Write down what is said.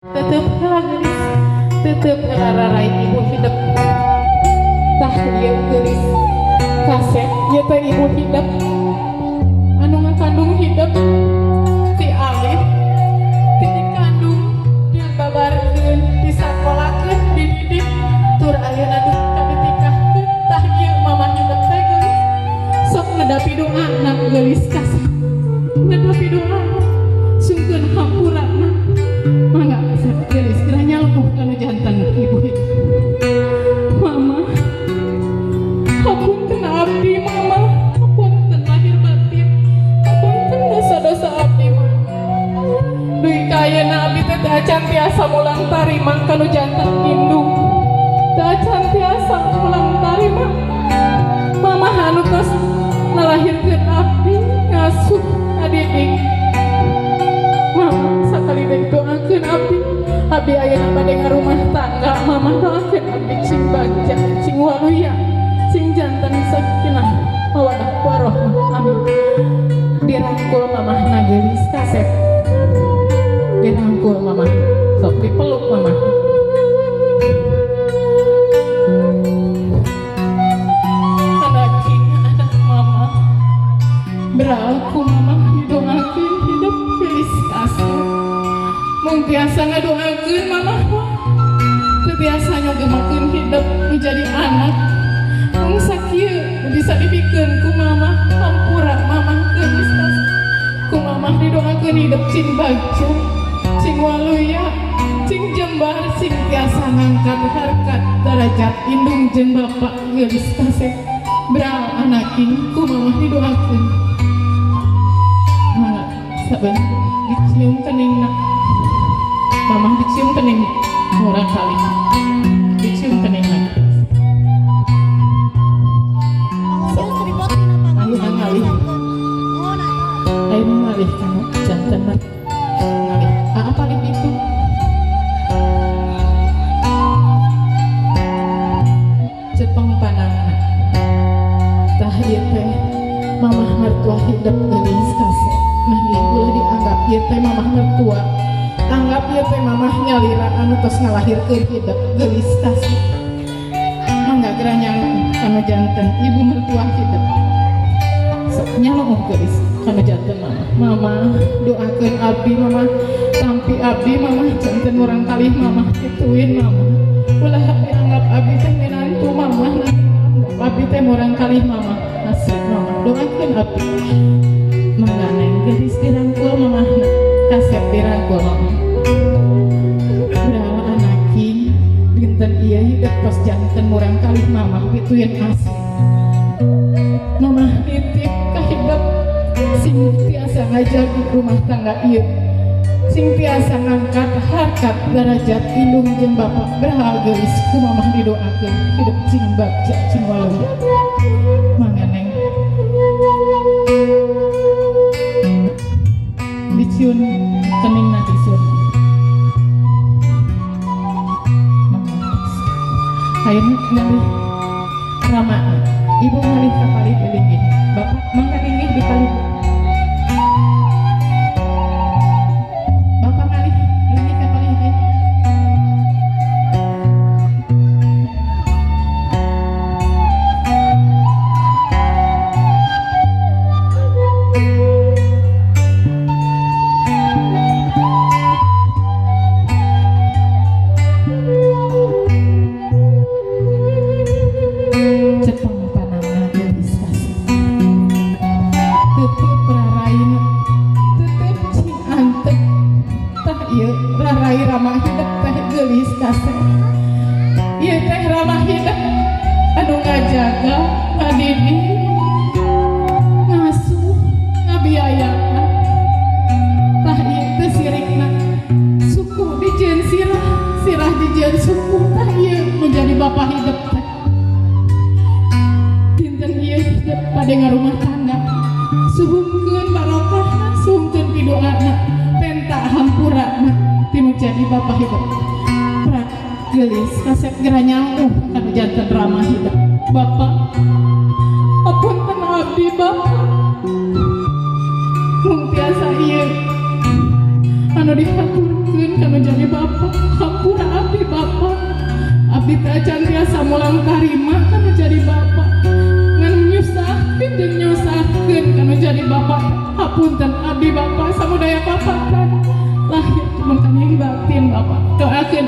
Tetep heula, geulis, tetep heula rarai ibu hidep. Tah, ieu geulis kasep, ieu teh ibu hidep anu ngakandung hidep ti alit, ti dikandung, dibabarkeun, disakolakeun, dididik, tur ayeuna dugi ka ditikahkeun. Tah, ieu mama hidep teh, geulis. Sok ngedapi doana, geulis kasep, ngedapi doa, sungkeun hampurana. Mangga kasep, geulis, geura nyalmuh kanu janten ibu hidep. Mama, hapunten abdi, Mama, hapunten lahir batin, hapunten dosa-dosa abdi, Mama. Dugi ka ayeuna abdi teh teu acan tiasa mulang tarima kanu janten indung, teu acan tiasa mulang tarima Mama anu tos ngalahirkeun abdi, ngasuh, ngadidik. Mama, sakali deui doakeun abdi. Abdi ayeuna bade ngarumah tangga. Mama, doakeun abdi cing bagja, cing waluya, cing janten sakinah mawadah warahmah, amin. Dirangkul mamahna, geulis kasep, dirangkul mamah, sok dipeluk mamah. Anak, anak mama, berlaku mama didoakeun hidup, geulis kasep. Mung tiasa ngadoakeun mama mah, teu tiasa nyogemakeun hidup menjadi anak. Mung sakieu bisa dibikeun ku mama. Hampura, Mama. Geulis kasep, ku mama didoakeun hidup cing bagja, cing waluya, cing jembar, sing tiasa ngangkat harkat derajat indung jeung bapak. Geulis kasep, bral anaking, ku mama didoakeun. Mangga saben dicium keningna mama, dicium kening murang kali, dicium keningna. Ayeuna ngalih, ayeuna ngalih kanu janten mah ngalih. Ah, paling itu cepeng panangna. Tah, ieu teh mamah mertua hidep, geulis kasep. Nah, ieu ulah dianggap ieu teh mamah mertua, anggap ieu teh mamah nyalira anu tos ngalahirkeun hidep, geulis kasep. Mangga geura nyalung kanu janten ibu mertua hidep. Sok nyalung, geulis, kanu janten mama. Mama, doakeun abdi, Mama, tampi abdi, Mama, janten murang kalih mama kituin. Mama, ulah dianggap abdi teh minantu mama, anggap abdi teh murang kalih mama asli. Mama, doakeun abdi. Mangga, neng geulis, dirangkul mamahna, kasep, dirangkul mama. Berala anaki, dinten ieu hidup tos janten murang kalih mama pituin asli. Mama nitip ka hidup sing tiasa ngajagi rumah tangga ieu, sing tiasa ngangkat harkat derajat indung jeung bapak. Berhal, geulis, ku mamah didoakeun hidup cing bagja, cing waluya. Mangga, neng, dicium keningna, dicium. Mangga, ayeuna ngalih rama, ibu ngalih ka palih linggih, bapak mangga linggih di palih, bapak ngalih linggih ka palih ieu. Cepeng panangna, geulis kasep, tetep raraina, tetep cing antep. Tah, ieu rarai ramah hidep teh, geulis kasep. Ieu teh ramah hidep anu ngajaga, ngadidik, ngasuh, ngabiayana. Tah, ieu teh sirikna suku dijieun sirah, sirah dijieun suku. Tah, ieu menjadi bapak hidep teh. Dinten ieu hidep pada ngarumah tangga, suhungkeun barokahna, suhungkeun pidoana, penta hampurana tinu jadi bapak hidep. Prak, geulis kasep, geura nyangkuh kanu janten ramah hidep. Bapak, apunten abdi, Bapak, mung tiasa ieu anu dihaturkeun. ngahampurkeun kana jadi bapak. Hampura abdi, Bapak. Abdi teh acan tiasa mulang tarima kana jadi bapak, ngan nyusahkeun jeung nyusahkeun kana jadi bapak. Hapunten abdi, Bapak. Samudaya papatan lahir cuma yang batin, Bapak. Doakeun.